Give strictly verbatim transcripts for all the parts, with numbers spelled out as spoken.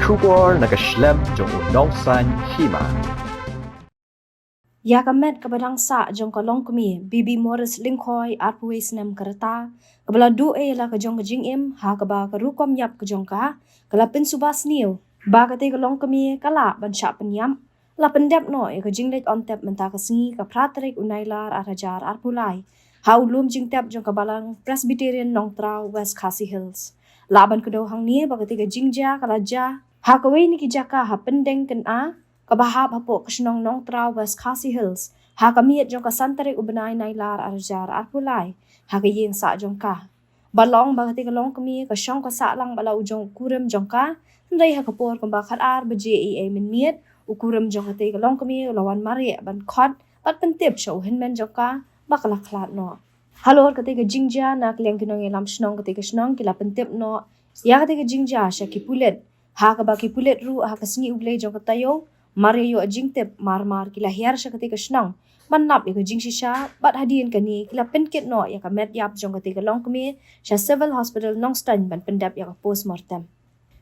Khubor na ka shlem jong u nongsan hima. Ïa ka met kaba dang sah jong ka longkmie Bibi Morris Lyngkhoi, arphew wei snem ka rta, kaba la duh ïa la ka jong ka jingim ha kaba ka rukom ïap ka jong ka ka la pynsuba sniew ba katei ka longkmie ka lah ban shah pynïap, la pyndep noh ïa ka jingleit on tep mynta ka sngi, ka phra tarik u Nailar ar hajar arphew lai, ha u lum jingtep jong ka Balang Presbyterian Nongtraw, West Khasi Hills. Lah ban kdew hangne ba katei ka jingjia ka la jia ha kawei na ki jaka ha Pyndengkyna, kaba hap hapoh ka shnong Nongtraw, West Khasi Hills, ha ka miet jong ka san tarik u bnai Nailar ar hajar arphew lai, ha ka ïing sah jong ka. Ba long ba katei ka longkmie ka shong ka sah lang bad la u jong u kurim jong ka, hynrei ha ka por kumba khatar baje eiei mynmiet, u kurim jong katei ka longkmie u la wan mareh ban khot bad pyntip sha u hynmen jong ka ba ka la khlad noh. Halor katei ka jingjia, na ka liang ki nongïalam shnong katei ka shnong ki la pyntip noh ïa katei ka jingjia sha ki pulit, ha kaba ki pulit ruh ha ka sngi U Blei jong ka taïew, mar ïa ïoh jingtip, mar mar ki la hiar sha katei ka shnong ban lap ïa ka jingshisha, bad hadien kane ki la pynkit noh ïa ka met ïap jong katei ka longkmie sha Civil Hospital Nongstoiñ ban pyndep ïa ka postmortem.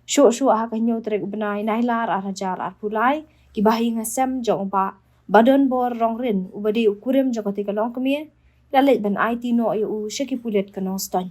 Shuh shuh ha ka hynñiew tarik u bnai Nailar ar hajar arphew lai, ki bahaïing hasem jong u Bah Badonbor Rongrin, uba dei u kurim jong katei ka longkmie, la leit ban aiti noh ïa u sha ki pulit ka Nongstoiñ.